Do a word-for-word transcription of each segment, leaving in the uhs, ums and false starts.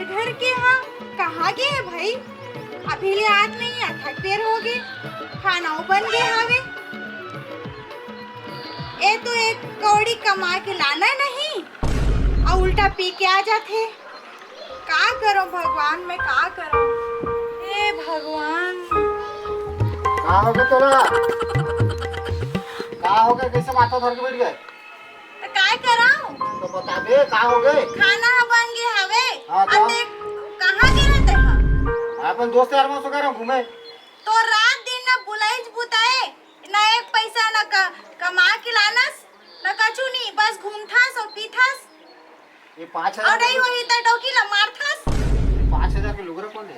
घर के हा कहाँ गे हे भाई? अभी ले आत नहीं, अतक बेर हो गे, खाना बन गे हावे। ए तो एक कौड़ी कमा के लाना नहीं, अउ उल्टा पी के आ जाथे। का करो भगवान, मैं का करो? हे भगवान। का हो गे तोला? का हो गे? कैसे माथा धर के बैठ गे? त काय करव? तो बता दे, का हो गे? खाना ह बन गे हवे। हाँ, तो? अउ ते कहाँ गे रहे तेहा? मैं अपन दोस्त यार मन से करा घूमे। तो रात दिन न बुलाइच बुताए, न एक पैसा न क-, कमा के लानस, न कछु नहीं, बस घूमथस अउ पीथस। ये पाँच हजार अउ नहीं होही त डौकी ला मारथस। ये पाँच हजार के लुगरा कौन है?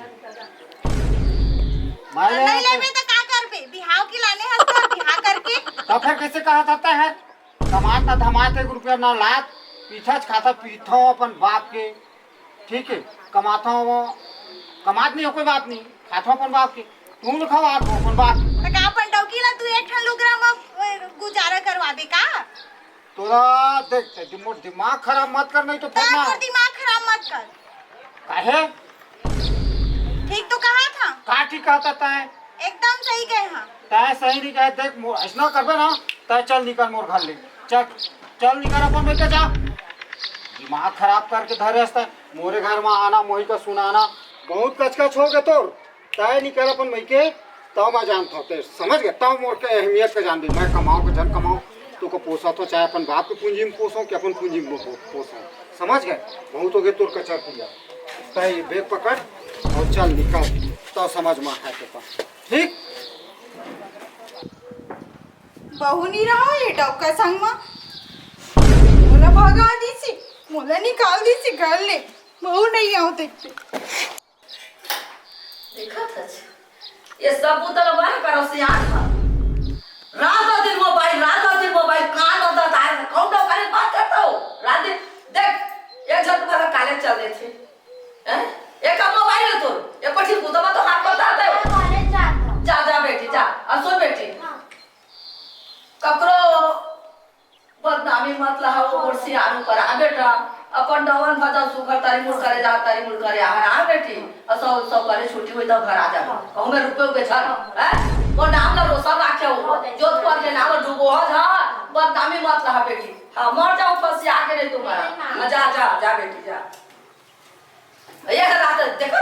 मैं नहीं लेबे त का करबे? बिहाव के लाने हस त बिहाव करके। तो फिर कैसे कहा जाता है? कमात ना धमात एक रुपया ना लात, पीथच खाता पीथो अपन बाप के, ठीक है, कमाता हो, कमात नहीं हो कोई बात नहीं, खाता अपन बाप के, तू न खवा तो अपन बाप के। त का अपन डौकी ला तू एक ठन लुगरा म, अ, गुजारा करवाबे का? तोरा देख, ते दिम-, दिमाग खराब मत कर, नहीं तो फिर का ना। मोर दिमाग खराब मत कर। काहे? ठीक तो कहा था। का ठीक कहता तैं? एकदम सही कहे हाँ। तैं सही नहीं कहे, देख, मो-, ऐसना करबे ना, तैं चल निकल मोर घर ले। चल, चल निकल अपन बेटा जा। दिमाग खराब करके धरे हस तैं। मोरे घर में आना, मोही का सुनाना, बहुत कचकच हो गे तोर। तैं निकल अपन मइके, तब मैं जानत हौं, तैं समझ गे? तब मोर के अहमियत के जानबे। मैं कमाओं के झन कमाओं, तोको पोसत हौं, चाहे अपन बाप के पूंजी में पोसों कि अपन पूंजी में पो-, पोसों, समझ गे? बहुत हो गे तोर कचर पिया। तैं ये बैग पकड़ अउ चल निकल, तब समझ में आए तोका, ठीक? बहू नहीं रहो ये डौका संग में, मोला भगा दीसी, मोला निकाल दीसी घर ले, बहू नहीं आओ देखते। देखत हच, ये सब बुता ल वह करो सियान ह। रात दिन मोबाइल, रात दिन मोबाइल, कान होता तार, कौन डौका ले बात करता हो? रात दिन, देख, ये झट भर काले चल देथे। हैं? एक अब मोबाइल है तोर, ये कोठी बुता में तो हाथ बता दे। कॉलेज जात हूँ। जा, जा बेटी, जा। और सुन बेटी, हाँ। ककरो बदनामी मत लहा, वो मोर सियान ऊपर आ बेटा, अपन डवन भजन सुघर तारी मुड़ करे जा, तारी मुड़ करे आ, आ बेटी, और सब, सब करे छुट्टी हुई तब घर आ जा। कहूँ मैं रुपये के छल, हैं? वो नाम ला रोशन राखे हो, जोधपुर के नाम डूबो हो जा, बदनामी मत लहा बेटी। हाँ, मर जाओ फंसी आके नहीं तुम्हारा। हाँ, जा, जा, जा बेटी, जा। ये रात देखो,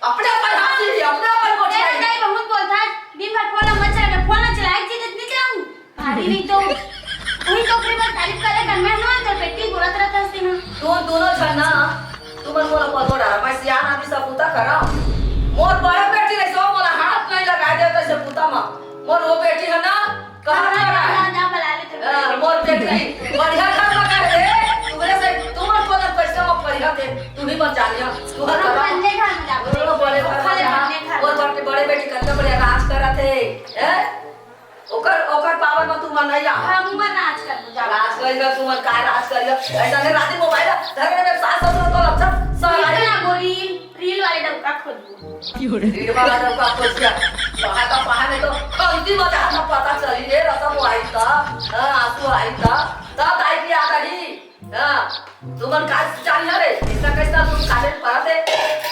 अपने ऊपर हाथ सीधी, अपने ऊपर गोठियाई। नहीं, बहुत बोलता है, दिन भर फोन मत चला, फोन ना चला, एक चीज इतनी चलाऊं। अरे नहीं तो, वही तो अपने बार तारीफ करे कर, मैं ना तो बेटी बोलत रहता हूँ ना। तू दोनों झन ना, तुमन मोला पतो डारा, मैं सियान आदमी सब पूता करा। मोर बड़े बेटी रही सो मोला हाथ नहीं लगा दे तो से पूता मा। मोर वो बेटी है ना, कहाँ हाँ, लगा? हाँ, ना बुला ले तो। हाँ, मोर बेटी, बढ़िया घर में कह दे, तुम्हारे से, तुमन को ना पैसा में बढ़िया दे, तू ही बन जानिया, तू हर हम करा। ठंडे घर में जाबो। दोनों बड़े घर में खाली जा। ठंडे घर। मोर बड़े, बड़े बेटी कत्ते बढ़िया राज करत है, हैं? ओकर, ओकर पावर में तू मन नहीं आ। हम मन राज कर दो, जाओ। राज करेगा, तू मन काय राज करेगा? ऐसा नहीं राती मोबाइल धरे में सास ससुर तो अच्छा, सब ठीक है आई। ना, वो रील, रील वाले डब्बा खोल दो। रील वाला डब्बा खोल दिया। पहा का पहा में तो खंती बजा था, पता चली रे, रसम आई था, हाँ, आंसू आई था, तब आई की याद आई। हाँ, तुमन का जानी हरे, ऐसा कैसा तुम काले पड़ा थे?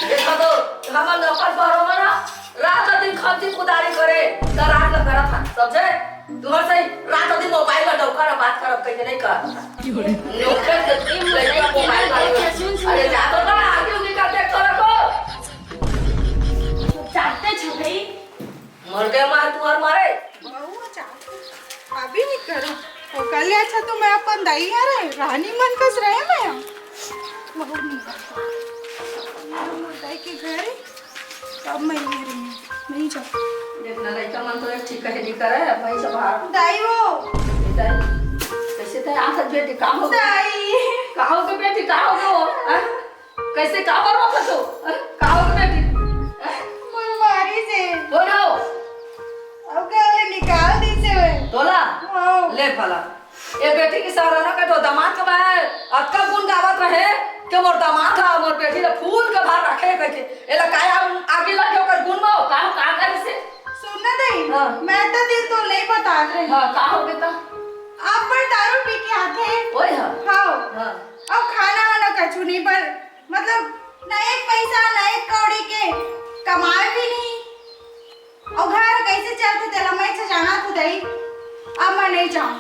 देखो तो, हमन अपन बहरो में ना, रात दिन खंती कुदारी करे, तो रात का करा था, समझे? तुम्हारे सही रात दिन मोबाइल में डौका ना बात करब, कहीं नहीं करब। नौकर के तुम लड़का मोबाइल में। अरे, जा तो ना, आगे उनके का देख तो रखो। जानते छो भाई, मर गए मार तुहर मारे। बहू अच्छा, अभी नहीं करो। ओकर ले अच्छा तो मैं अपन दाई यहाँ रहे, रानी मन कस रहे मैं यहाँ। बहू नहीं करता। दाई के घर है, तब मैं ये रही, नहीं जाऊँ। देखना लड़का मन तो एक ठीक कहे नहीं करे, अब भाई सब हार। दाई वो। दाई, कैसे तय आखत बेटी, का हो गए? दाई। का हो गए बेटी, का हो गए वो? हाँ? कैसे का बरो था तू? अरे, का हो बेटी? हैं? मोर मारी से। बोलो। अब का ले निकाल दी से वे। तोला? हाँ। ले भला। ए बेटी के सराहना कर दो, दामाद के बारे अतका गुण गावत रहे कि मोर दामाद हा, मोर बेटी ला फूल के भार रखे कह के। एला काय आग, आगी लगे ओकर गुण में, का, का करे से? सुन ना दई, हाँ। मैं तो दिल तो नहीं बता रही। हाँ, का हो बेटा? आप पर दारू पी के आते हैं। ओए हाँ। हाँ। हाँ। अब खाना वाना कछु नहीं पर मतलब, ना एक पैसा, ना एक कौड़ी के कमाए भी नहीं। अउ घर कैसे चलथे, तेला मैं से जाना तू दई। अब मैं नहीं जाऊँ।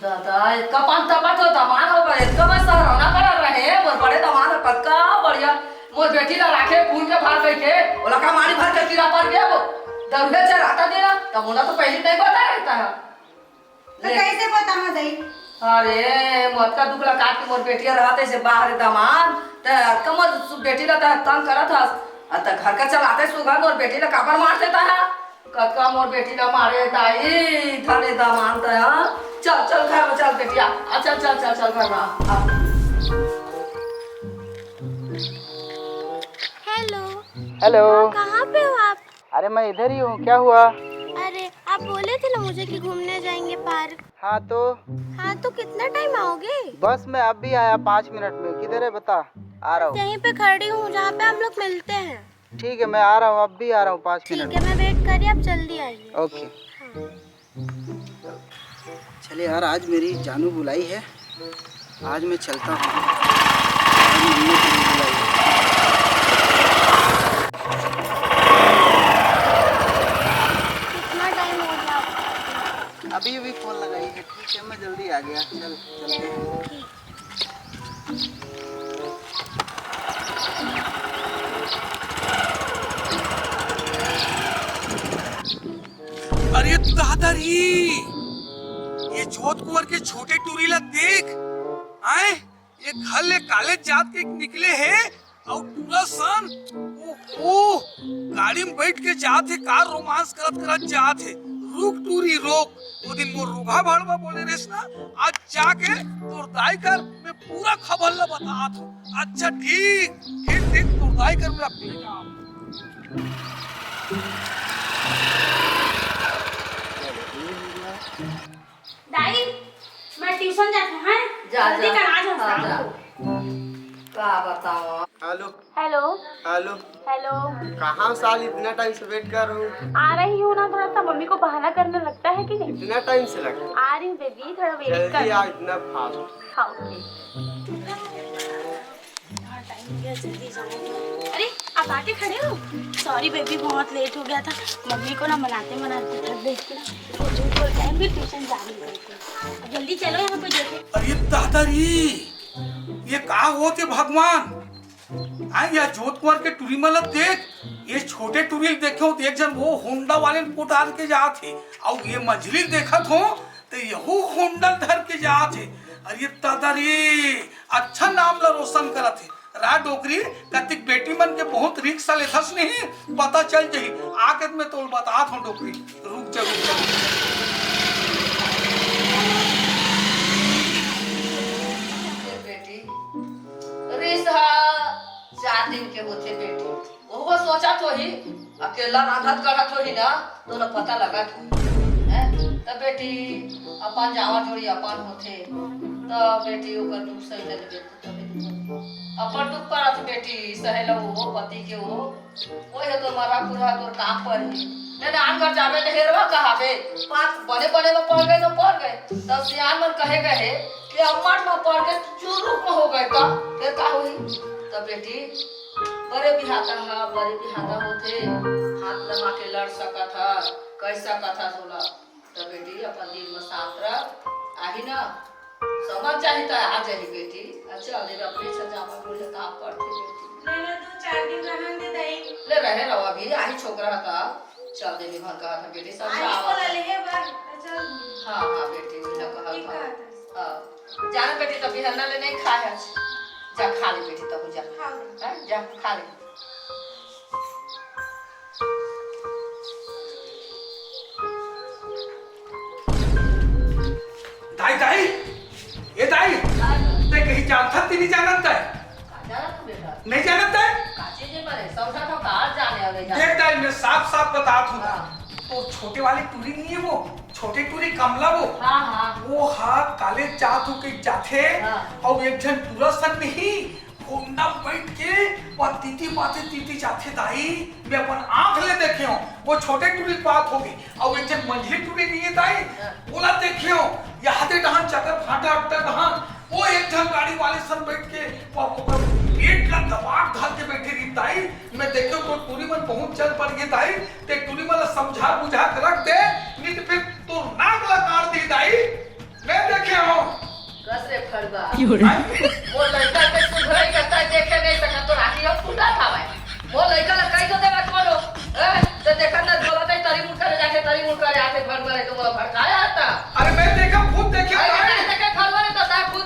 दादा, एतका पान तपत हो, दमाद हो गए, एतका बस सहरौना करत रहे, मोर बड़े दमाद ह, कतका बढ़िया, मोर बेटी ला राखे, खून के भार कहिके, ओला का मारी भर के कीड़ा पड़ गया वो, दरुहे चढ़ाता देना, तब मोला तो पहली नहीं पता रहता है। तो ले। कैसे पता हो दई? अरे, मोर अतका दुख ला काट के मोर बेटिया रहत है से बाहर दमाद, त अतका मोर सु-, बेटी ला त तंग करत हस, अ त घर का चलाते सुगा मोर बेटी ला काबर मार देता है? कतका मोर बेटी ला मारे दाई, धरे दमाद त, हाँ? चल, चल घर में चल बेटिया, आ, चल, चल, चल, चल घर में, आ, आ। हेलो। हेलो। हाँ, कहाँ पे हो आप? अरे, मैं इधर ही हूँ, क्या हुआ? अरे, आप बोले थे ना मुझे कि घूमने जाएंगे पार्क। हाँ तो? हाँ तो कितना टाइम आओगे? बस मैं अभी आया, पाँच मिनट में। किधर है बता, आ रहा हूँ। यहीं पे खड़ी हूँ जहाँ पे हम लोग मिलते हैं। ठीक है, मैं आ रहा हूँ, अब भी आ रहा हूँ पाँच मिनट में। ठीक है, मैं वेट कर रही, आप जल्दी आइए। ओके। हाँ। चले यार, आज मेरी जानू बुलाई है, आज मैं चलता हूँ। आज मम्मी बुलाई है। कितना टाइम हो गया आपको? अभी अभी फोन लगाई है। ठीक है, मैं जल्दी आ गया। चल, चलते हैं। ठीक। अरे दादा रे, ये जोत कुंवर के छोटे टूरी ला देख। आए, ये घर ले कॉलेज जात के निकले हे, अउ टूरा सन, ओहो, गाड़ी में बैठ के जात हे, का रोमांस करत करत जात हे। रुक टूरी, रोक। वो दिन मोर रोगहा भाड़वा बोले रेस ना, आज जाके तोर दाई कर मैं पूरा खबर ला बतात हूँ। अच्छा ठीक, फिर देख तोर दाई कर मैं अपने काम। दाई, मैं ट्यूशन जात हूँ, हैं? जा, जल्दी जा। कर आ जाओ हाँ, शाम जा। को। का बताओ? हेलो। हेलो। हेलो। हेलो। कहाँ साल, इतना टाइम से वेट कर रहा हूँ। आ रही हूँ ना, थोड़ा सा मम्मी को बहाना करना लगता है कि नहीं? इतना टाइम से लगा? आ रही हूँ बेबी, थोड़ा वेट जल्दी कर। आ, इतना फास्ट। हाँ, ओके। हाँ, टाइम हो गया, जल्दी जाओ। अरे, आप आके खड़े हो? सॉरी बेबी, बहुत लेट हो गया था। मम्मी को ना मनाते मनाते थक गई थी ना, तो झूठ बोल के आई, मैं ट्यूशन जा रही हूँ। अब जल्दी चलो, यहाँ कोई देखे। अरे दादा रे, ये का होत हे भगवान? हाँ, या जोत कुंवर के टूरी मन ल देख, ये छोटे टूरी ल देखे हो, एक झन वो होंडा वाले ल पोटार के जात हे, अउ ये मझली ल देखत हो, त यहू होंडा ल धर के जात हे। अरे दादा रे, अच्छा नाम ला रोशन करत हे। रा डोकरी, कतिक बेटी मन के बहुत रिक्स लेथस नहीं, पता चल जही। आके मैं तोल बतात हूँ डोकरी, रुक जा, रुक जा, रुक जा। बेटी, रिस हा चार दिन के होथे बेटी। ओहू सोचत होही, अकेला रांधत गढ़त होही ना, तोला पता लगत होही, हैं? त बेटी, अपन जावा जोड़ी अपन होथे, त बेटी ओकर दुख सही ल लेबे, त तबे दुख होथे। अपन दुख पारत बेटी, सहे ल वो पति के वो, ओहे तो मरहा पुरहा तोर काम परही। ने नान घर जाबे त हेरवा कहाबे, पाप बने बने म पड़ गए न पड़ गए। त सियान मन कहे गए हे कि अम्मट म पड़ के चुरुक म हो गए त, फेर का होही? त बेटी, बड़े बिहाता ह, बड़े बिहाता होथे, हाथ लगा के लड़ सकत ह, कह सकत ह तोला। त बेटी, अपन दिल म साफ रख, आही न, समझ जाही त आ जाही बेटी। अच्छा, ले अपने से जावा बोले काम पड़थे बेटी। ले ना, दो चार दिन रहन दे दाई। ले रहे रहो, अभी आही छोकरा ह त चल देबे भन कहत ह बेटी, आही समझावा बोला त। ले हे बर, त चल। हाँ, हाँ बेटी, वही ना कहत ठीक ह। कहत हस। हाँ। जाना बेटी, तब बिहन्ना ले नहीं खाए हस। जा खा ले बेटी, तब जा। हाँ। हैं? जा खा ले। दाई, दाई, ए दाई, तैं कहीं जानत हस कि नहीं जानत तैं? का जानत हूँ बेटा? नहीं जानत तैं? का चीज है बने? समझा था का जाने वाले जाने। देख दाई, मैं साफ साफ बतात हूँ। हाँ। तो छोटे वाली टूरी नहीं है वो, छोटे टूरी कमला वो। हाँ, हाँ। वो हा कॉलेज जात हो के जाथे, हाँ। अउ एक झन टूरा सन नहीं, होंडा में बैठ के वो तीती पाती तीती जाथे दाई, मैं अपन आँख ले देखे हूँ। वो छोटे टूरी के बात होगे, अउ एक झन मंझली टूरी नहीं है दाई, हाँ। ओला देखे हूँ, यहाँ दे डहान चक्कर भाटा अट्टा डहान, वो एक झन गाड़ी वाले सन बैठ के वो ओकर पेट ला दबा के धर मन बहुत चल पड़ गे दाई, ते टूरी मन ला समझा बुझा के रख दे, नहीं तो फिर तोर नाक ला काट दी दाई। मैं देखे हूँ। कस रे फड़ुआ। मोर लइका के सुधरई के तैं देखे नहीं सकत, तो राती हो फूटा था भाई। मोर लइका ला कही तो देवा कोनो, ए, तो देखत ना बोलत है, तरी मुड़ करे जाके, तरी मुड़ करे आके घर में रहे तो मोला भड़काया आता। अरे मैं देखा, खुद देखे अरे भाई। मैं देखे घर में तो साहब खुद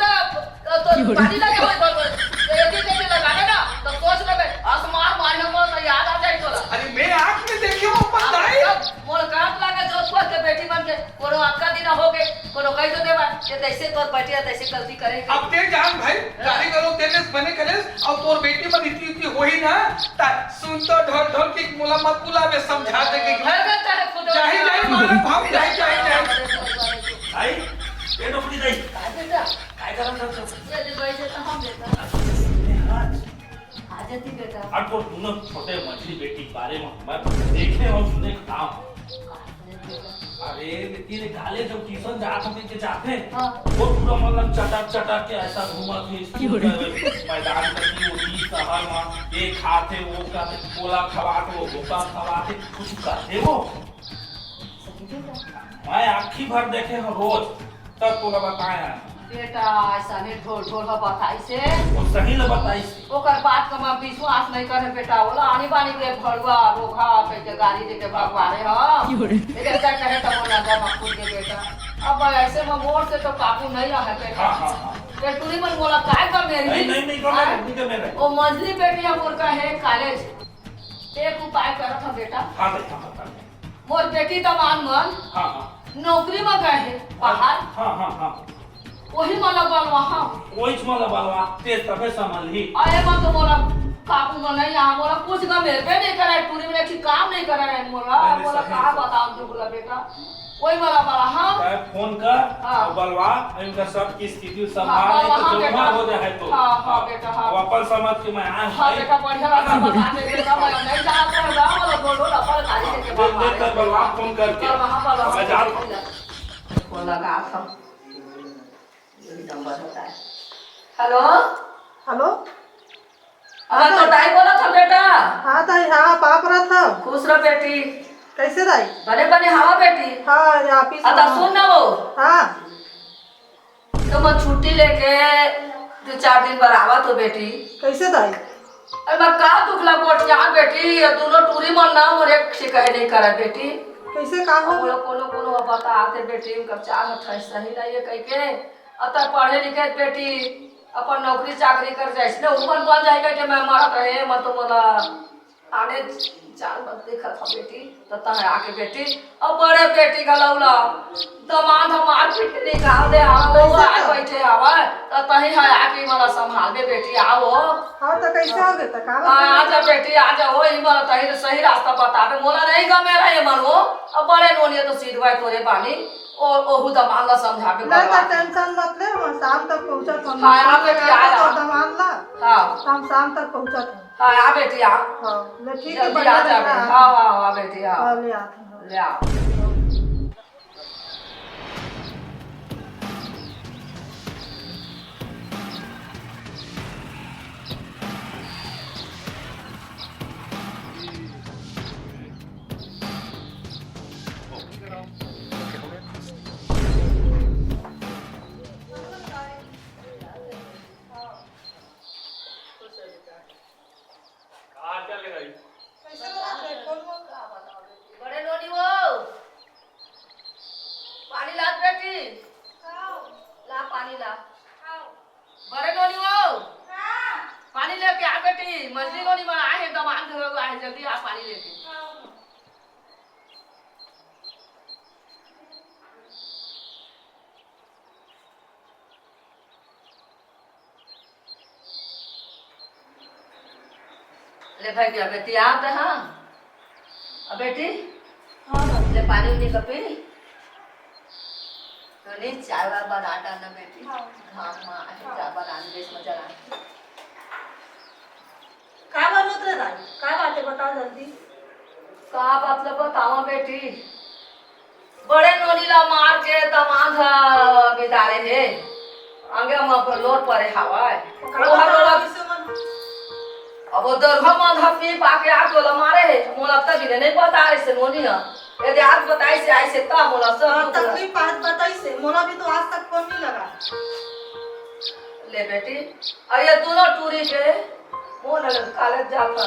तो, तो पानी लगे होए घर में। तो यदि देखे लगा दे ना, तो सोच लेबे, असमार मारी हम तो याद आ जाए तोला। अरे मैं आँख में देखे हूँ अपन दाई। मोर काट लागे जोधपुर के बेटी मन के कोनो अक्का दिन हो गए, कोनो कह दो देवा, ये तैसे तोर बैठे, तैसे गलती करे। अब ते जान भाई, हाँ। गाली गलौज तेने बने करे, अब तोर बेटी मन इतनी इतनी होही ना, ता सुन तो ढोल ढोल की मोला मत बुलावे, समझा दे के। हर गलता है खुद। जाही, जाही, मारा भाव, जाही, जाही, जाही। भाई, ये नौकरी नहीं। काय बेटा? काय करत हस? ये ले भाई, ये तो हम बेटा। आज। आ जाती बेटा। अब वो दोनों छोटे मछली बेटी के बारे में मैं देखे और सुने काम। अरे, लेकिन काले जब ट्यूशन जात होते के जाते, हाँ। वो पूरा मतलब चटक चटक के ऐसा घूमत हुई स्कूल में, मैदान में, कि वो ई शहर में, ये खाते, वो खाते, कोला खवाते, वो धोखा खवाते, कुछ करते वो। सही बेटा। मैं आँखी भर देखे हूँ रोज, तब तोला बताया। बेटा, ऐसा नहीं ढोल ढोल ह बताइस हे। वो सही ल बताइस हे। ओकर बात का मैं विश्वास नहीं करे बेटा, ओला आनी बानी के भड़ुआ, रोगहा, कह के गाली दे के भगवाने ह। क्यों रे? ये बेटा कहे तो मोला जब खुद के बेटा। अब ऐसे में मोर से तो काबू नहीं रहे बेटा। हाँ, हाँ, हाँ। ये टूरी मन मोला काय का मेरी? नहीं, नहीं, नहीं, गमे रहे, नहीं गमे रहे। वो मंझली बेटी ह मोर का हे कॉलेज। एक उपाय करत ह बेटा। हाँ, बेटा, हाँ, हाँ। मोर बेटी दमांद मन हाँ, हाँ। नौकरी म गए हे बाहर। हाँ, हाँ, हाँ। वही मन ला बलवा हम। वहीच मन ला बलवा, ते तभे संभलही। अरे मन तो मोला काबू म नहीं आ, मोला कुछ गमेरबे नहीं करे, टूरी मन एक काम नहीं करे मोला, नहीं, नहीं, मोला सही, का सही। बताओ दुख ला बेटा। वही मन ला बलवा हम। तैं फोन कर हाँ। और बलवा, इनका सब की स्थिति हाँ, संभाल, नहीं तो बलवा हम जो बेटा। हो जाए तो। हाँ, हाँ, हाँ। बेटा, हाँ। अब अपन समझ के मैं आया हूँ हाँ, भाई। बेटा, बढ़िया बात बता दे, बेटा, मैं नहीं जानत रहे, बा, बोलो, बोलो, अपन गाड़ी लेके दे, बलवा दे, दे, बलवा फोन करके। बलवा, बलवा, मैं जात हूँ। फोन लगा था। यही नंबर होता है। हेलो? हेलो? हाँ, तो दाई बोलत हव बेटा। हाँ, दाई, हाँ, पाँव परत हव। खुश रह बेटी। कैसे दाई? बने, बने हवा बेटी। हाँ, अरे, आप ही अता सुनाओ। सुन ना वो। हाँ। तो मैं छुट्टी लेके दू चार दिन बर आवत हो बेटी। कैसे दाई? अरे मैं का दुख ला गोठियान बेटी, ये दोनों टूरी मन ना मोर एक से कहे नहीं करे बेटी। कैसे का हो? मोला कोनो कोनो बता आते बेटी, उनका चार अट्ठाईस सही नहीं है कह के। अतः पढ़े लिखे बेटी, अपन नौकरी चाकरी कर जाए, इसने उमर बन जाए कह के मैं मरत रहे, मन तो मोला आने चाल मत देखत ह बेटी, त तहे आके बेटी, अब बड़े बेटी घलौला, दमांद हमार पीट के निकाल दे, हाँ, वो कैसे आए तो? बैठे हवा, त तही है आके मोला संभाल दे बेटी, आओ। हाँ, तो कैसे हो गए, तो का आ, बात है? आजा बेटी, आजा, वो ही मोला तही तो सही रास्ता बता दे, मोला नहीं गमे रहे मन वो, अब बड़े नोनिया तो सीधवाए तोरे बानी, ओ, ओहू दमांद ला समझा के ना, बता तो दे। टेंशन मत ले, हम शाम तक पहुँचत हम। हाँ, आ बेटी, आ जा। तो दमांद ला, हाँ। हम शाम तक पहुँचत हम। हाँ, आ बेटी, आ। हाँ, ले ठीक है, जल्दी बढ़िया आ जा लग रहा बेटी। है। हाँ, हाँ, हाँ, बेटी, हाँ। हाँ, ले आ। ले आ। का हाल चाल है भाई? कैसे हो? बड़े नोनी वो, पानी ला बेटी। ला पानी ला। बड़े नोनी वो, पानी लेके आ बेटी। मझली नोनी मन आए हैं, दमांद घलो आए हैं, जल्दी आ पानी लेके। ले भाई, क्या बेटी, आ तो हाँ। अब बेटी, हाँ, हाँ। ले पानी उनी का पी। तो नहीं, चाय वाय बना डालना बेटी। हाँ। घाम में आए, हाँ। चाय बना दे, इसमें जला। का बात होत रे दाई? का बात है, बता जल्दी। का बात ल बतावा बेटी? बड़े नोनी ला मार के दमांद ह बिदारे हे। आगे म लोर परे हावय। का ओहर बतावा ओला किसे मन? अब वो दरुहा मन ह पी पा के आके ओला मारे हे, मोला अतका दिन नहीं बता रहे से नोनी ह। यदि आज बताई से, आई से तब मोला सब और दुख लगा। तकलीफ आज बताई से, मोला भी तो आज तक फोन नहीं लगा। ले बेटी, अब ये दोनों टूरी के मोर लगे कॉलेज जाता,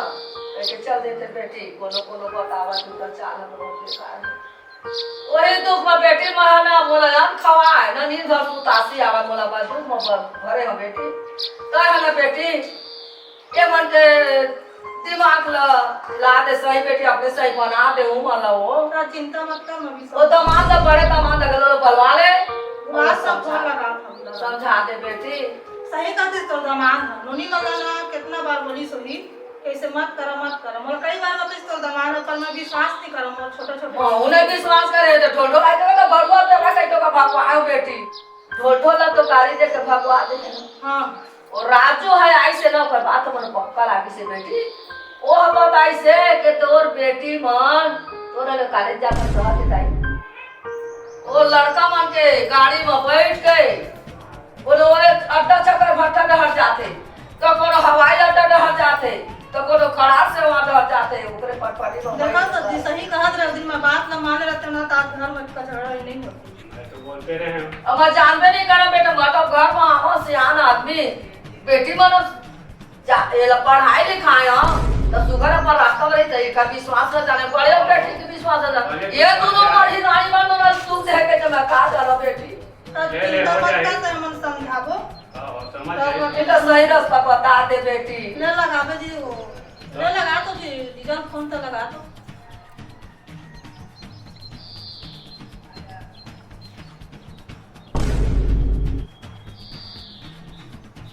लेके चल देते बेटी, कोनो कोनो बतावा तू तो चाल हम लोग के साथ। वही दुख में बेटी महा ना मोला अन्न खवाए, ना नींद भर सुतासी आवे, मोला बस दुख में भर-, भरे हो बेटी। तय है ना बेटी, ये मन के दिमाग ला, ला दे सही बेटी, अपने सही बना दे, वो मन ला वो। का चिंता मत कर, मम्मी वो सब। दमाद ला, बड़े दमाद ला गलो बलवा ले। बात सब समझा। फोन लगा था। समझा दे बेटी। सही कहते तो दमाद है, नोनी लगा ना, कितना बार बोली सोही। कैसे मत करा, मत करा। मोला कई बार बताइस तोर दमाद ह, पर मैं विश्वास नहीं करम, मोर छोटे-छोटे हाँ, उन्हें विश्वास करे तो ढोल ढोल आई देवे तो बड़ुआ पे भाई तो का भगवान बेटी। ढोल ढोल तो गाड़ी दे के भगवा दे। हाँ। और राजू है आई से ना, ओकर बात मन पक्का लागी से बेटी। ओ बात आई से कि तोर बेटी मन तोरे ले कॉलेज जाकर कहा के ताई। ओ लड़का मन के गाड़ी में बैठ के कोनो ओए अड्डा चक्कर भट्टा डहर जाथे, तो कोनो हवाई अड्डा डहर जाथे, तो कोनो कड़ार से वहाँ डहर जाथे, ओकरे पटपटी में देखा बैठ तो के जी, सही कहत रहे, दिन में बात न माने रहते ना, तो आज घर में कचरा ही नहीं होती। मैं तो बोलते रहे हूँ। अब मैं जानबे नहीं करा बेटा, मतलब घर में आवा सियान आदमी, बेटी मनो जा, एला पढ़ाई लिखाई हो, तो सुघर अपन रास्ता में रही, तो एकर विश्वास न जाने, बड़े बेटी के विश्वास न जाने। अरे ये दोनों बड़ी रानी बन, दोनों सुख दे के चमत्कार चलो बेटी। ले, ले, चिंता हो मत जाए। कर, तो हमन समझाबो। हाँ, हाँ, समझ तो जाए। बेटी का सही रास्ता बता दे बेटी। ले लगाबे जी वो। ले लगा तो जी, जीजा फोन तो लगा दो।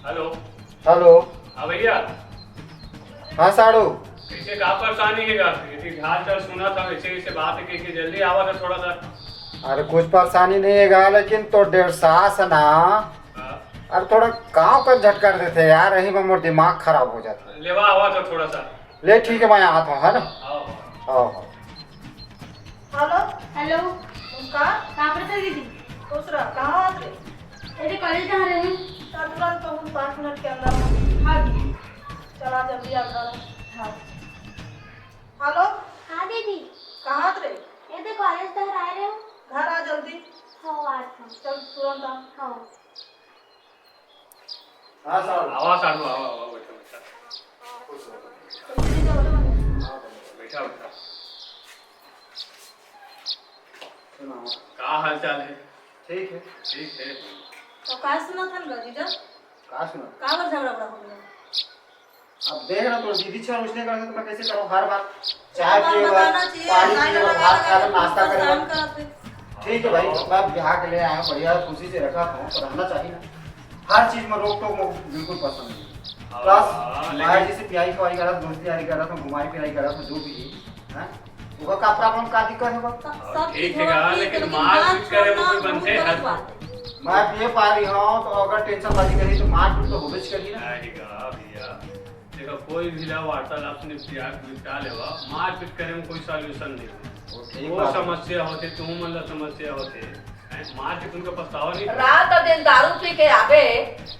हेलो। हेलो। हाँ भैया। हाँ साढ़ू। कैसे का परेशानी है यार? ये हाल चाल सुना था, वैसे वैसे बात है कि, कि जल्दी आवा था थोड़ा सा। अरे कुछ परेशानी नहीं है गा, लेकिन तो डेढ़ सास ना। हाँ। अरे थोड़ा कांव का झटका देते यार, यही में मोर दिमाग खराब हो जाता। लेवा आवा था थोड़ा सा। ले ठीक है, मैं आता हूँ, है ना? आओ। आओ, आओ। हेलो। हेलो। मुस्कान। कहाँ पर थे दीदी? खुश रह, कहाँ आत रे? अरे कॉलेज कहाँ रहे? तुरंत तो हम पाँच मिनट के अंदर। हाँ दीदी। चला जल्दी आ घर। हाँ। हेलो। हाँ दीदी। कहाँ आत रे? ये तो कॉलेज तक आए रहे हो। घर आ जल्दी। हाँ, आ रहा हूँ। चल तुरंत आ। हाँ। हाँ, साढ़ू। आवा, साढ़ू, आवा, आवा, बैठा, बैठा। खुश रहो। हाँ, बैठा, बैठा। सुनाओ। का हाल चाल है? ठीक है। ठीक है। तो का सुना था ना, जीजा? का सुना? का बर झगड़ा बड़ा हो गया? अब देख ना, तो दीदी छह उसने करते तो मैं कैसे करूँ? हर बार चाय पिए बर, पानी पिए बर, भात खाए बर, नाश्ता करे बर। ठीक है भाई, मैं ब्याह के लिए आया हूँ, बढ़िया खुशी से रखा था, तो रहना चाहिए ना। हर चीज में रोक टोक मुझे बिल्कुल पसंद नहीं। प्लस भाई जी से प्यारी खवारी करा, दोस्ती यारी करा था, घुमाई फिराई करा था, जो भी है, हैं? ओकर का प्रॉब्लम, का दिक्कत है बा? सब ठीक है, लेकिन मारपीट करे में कोई बनते है? मैं पिए पा रही हूँ, तो अगर टेंशन बाजी करी तो मारपीट तो होबे करी ना। नहीं गा भैया, देखो, कोई भी ला वार्तालाप से निपटिया, निपटा लेवा, मारपीट करे में कोई सॉल्यूशन नहीं है। वो ठीक वो बात है। समस्या होते, तुम मन ला समस्या होते, हैं? मारपीट उनका पछतावा नहीं। रात दिन दारू पी के आबे,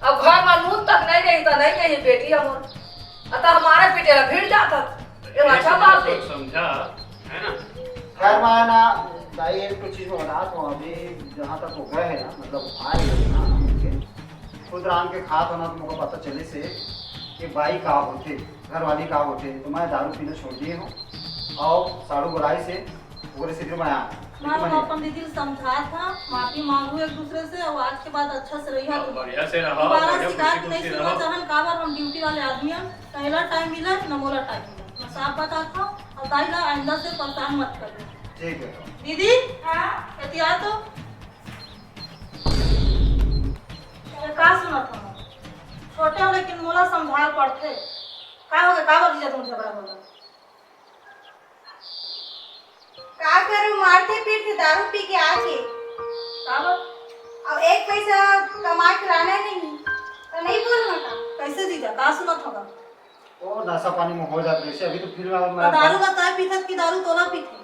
अब घर में नून तक नहीं रही तो नहीं कही बेटी हमर, अतः हमारे पीटे ला भिड़ जाता। ये अच्छा बात है। समझा, है ना? खैर, मैं ना, भाई, एक तो चीज में बता दूं, अभी जहाँ तक वो गए हैं ना, मतलब, आ रहे हैं ना, हम उनके खुद रांध के खात होना, तो मुझे पता चले से कि बाई का होते, घर वाली का होते, तो मैं दारू पीना छोड़ दिए हूँ। और साढ़ू बुलाई से ओकरे से फिर मैं आ, मैं लेकिन तो मैं अपन दीदी से समझा था, माफी मांगू एक दूसरे से, और आज के बाद अच्छा से रहिया। हाँ, बढ़िया से रहो, दोबारा बढ़िया शिकायत खुशी नहीं खुशी सुनना रहो। चाहन, काबर हम ड्यूटी वाले आदमी हैं, ना एला टाइम मिला, ना मोला टाइम मिला। मैं साफ बता था, और दाई ला आइंदा से परेशान मत करियो। ठीक है। दीदी, हाँ? एती आ तो। ये का सुनत हो? छोटे हो लेकिन मोला समझाए पड़थे। का हो गया? काबर जीजा तुम झगड़ा होला? का करूं, मारथे पीटथे दारू पी के आके। काबर? अब एक पैसा कमा के लाना नहीं, तो नहीं बोलना का? कैसे जीजा? का सुनत होगा? ओ, नशा पानी में हो जात रहिसे। अभी तो फिर मैं, मैं तो दारू बताए पीथत कि दारू तोला पीथे?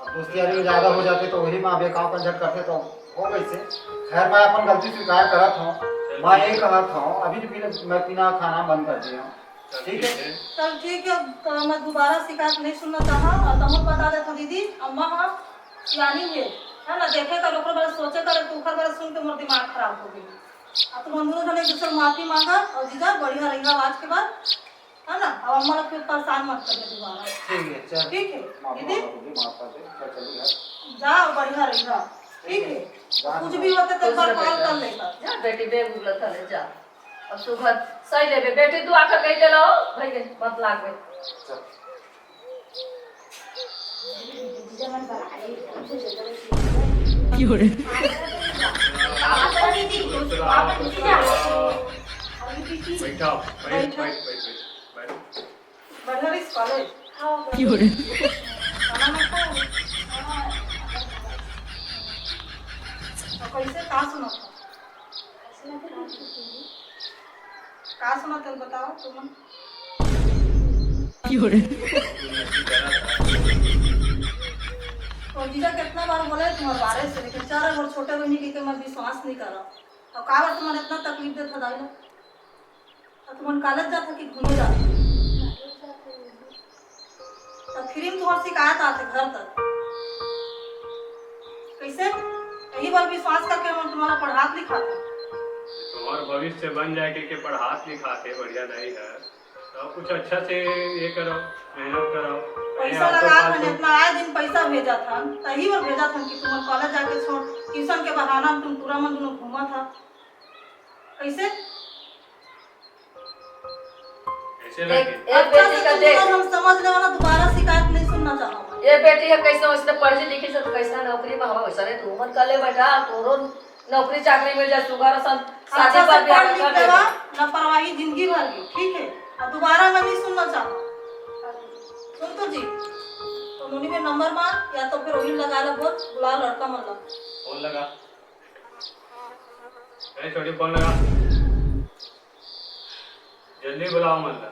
अब दोस्ती यारी में ज्यादा हो जाते तो वही में अब एक आंव कंझट करते तो हो कैसे? खैर, मैं अपन गलती स्वीकार करत हूँ। मैं ये कहत हूँ, अभी तो पीना, मैं पीना खाना बंद कर दिया हूँ। ठीक है। चल ठीक है, तो मैं दोबारा शिकायत नहीं सुनना चाहा। और तमन बता देथव दीदी, अम्मा हा सियानी हे, है ना, देखे कर ओकर बारे सोचे कर, तू ओकर बारे सुन के मोर दिमाग खराब हो गई। अब तुमन दोनों जने एक दूसरे माफी मांगा और जीजा बढ़िया रहिहा आज के बाद, है ना। अब अम्मा लोग के परेशान मत करिए दोबारा। ठीक है, चल। ठीक है माफी दीदी, मांगा दीदी, माफ कर दे। चल, चल यार। जा बढ़िया रहिहा। ठीक है, जा कुछ ना। भी होता तो एक बार कॉल कर लेगा। जा बेटी, बैग उगलत हले, जा। अब सुबह सही लेबे बेटी, तू आकर कही देला हो भैया, मत लागबे। चल। बैठा, बैठ, बैठ, बैठ, बैठ। बढ़िया रहिस कॉलेज। हाँ, बढ़िया। खाना ना खाए? हाँ। तो कैसे, का सुना था? का सुना था, बताओ तुम। और जीजा कितना बार बोले तुम्हारे बारे से, लेकिन चार बार छोटे बहनी के, के मैं विश्वास नहीं करा। और का बार तुम्हारे इतना तकलीफ देता दाई लोग? अब तुमन कॉलेज जात हो कि घूमे जात हो? तब फिर तुमन शिकायत आथे घर तक। कैसे? यही बार विश्वास करके हम तुम्हारा पढ़ात लिखात हन। तुम्हार भविष्य बन जाए के, के पढ़ात लिखात हे, बढ़िया दाई है। तो कुछ अच्छा से ये करो, मेहनत करो। पैसा लगा थन, इतना आए दिन पैसा भेजा थन, तही बार भेजा थन कि तुमन कॉलेज जाके छोड़, ट्यूशन के बहाना में तुम पूरा मन दोनों घूमा था। कैसे? कैसे एक, लगे? एक अच्छा बेटी से का तुम देख। हम समझ लेवा ना, दोबारा शिकायत नहीं सुनना चाहूंगा। ये बेटी है, कैसे वैसे पढ़ी लिखी से तो कैसे नौकरी में हवा वैसा रे, तू मन कर ले बेटा, तोरो नौकरी चाकरी मिल जाए, सुगर सन शादी अच्छा पर से भी पढ़ आगे लिख कर देवा, देवा। लापरवाही जिंदगी भर की, ठीक है? और दोबारा मैं नहीं सुनना चाहूंगा। सुन तो जी, तो नोनी में नंबर मार या तो फिर वही लगा लो, बोल, बुला लड़का मन ला। फोन लगा। ए छोटी, फोन लगा। जल्दी बुलाओ मन ला।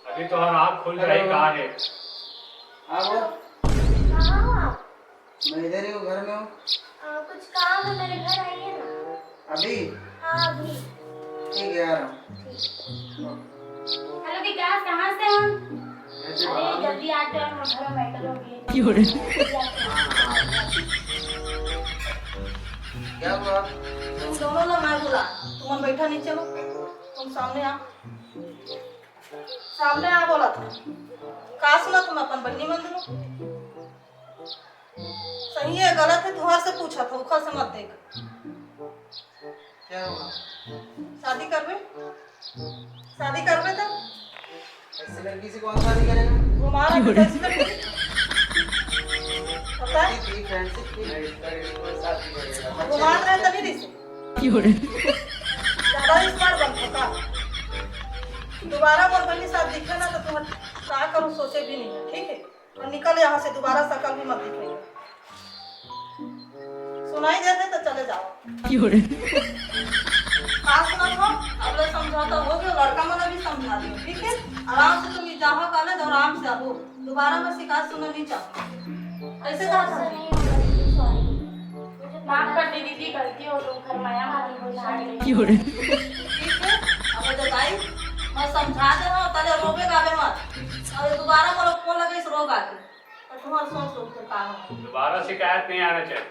अभी तोहर आँख खुल जाही। हेलो। का हे? हाँ, बोल। कहाँ हो आप? मैं इधर ही हूँ, घर में हूँ। अ, कुछ काम है, मेरे घर आइए ना। अभी? हाँ, अभी। ठीक है, आ रहा हूँ। ठीक। हेलो विकास, कहाँ से हो? कैसे हो? अरे, जल्दी आ जाओ, हमारे घर में मैटर हो गई है। क्यों रे? जल्दी आ जाओ। क्या हुआ? तुम दोनों लोग ना बोला, तुम बैठा नीचे हो, तुम सामने आ, सामने आ बोला था। का सुना तुम अपन बहिनी मन दोनों? सही है, गलत है, तुहार से पूछा था, उखर से मत देख। क्या हुआ? शादी करबे? शादी करबे तो? ऐसी लड़की से कौन शादी करेगा? घुमा रहा था, ऐसी लड़की। पता है? थी, फ्रेंडशिप थी। घुमा रहा था, नहीं रिश्ते। ज्यादा स्मार्ट बन था। दोबारा मोर बहिनी साथ दिखे ना तो तुम का करूँ सोचे भी नहीं है, ठीक है? और निकल यहाँ से, दोबारा शकल भी मत दिखाइए। सुनाई देते तो चले जाओ। का सुनत हो? अब ले समझौता हो गया, लड़का मन भी समझा दियो, ठीक है? आराम से तुम जाओ कॉलेज और आराम से आओ, दोबारा मैं शिकायत सुनना नहीं चाहती। ऐसे कहा था? माफ कर दे दीदी, गलती हो गई, घर माया मामी हो जाए। ठीक है, अब तो दाई, मैं समझा दे रहा हूँ, तले रोबे गाबे मत। अब दोबारा मोर फोन लगे इस रोग आके। तो तुम्हारा सोच सोच के काम है। दोबारा शिकायत नहीं आना चाहिए।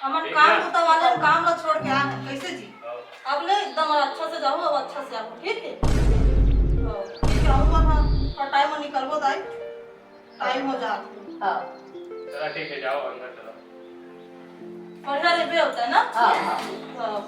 हमन ठीक काम है। होता वाले हम काम ला छोड़ के आए हैं, कैसे जी? हाँ। अब ले एकदम अच्छा से जाओ, अब अच्छा से आओ, ठीक है? हाँ, ठीक है, हम अपन, हाँ, और टाइम में निकलबो दाई, टाइम हो जात है। हाँ। चला ठीक है, जाओ अंदर चलो। बढ़िया रेबे होता है ना? हाँ, हाँ। हाँ।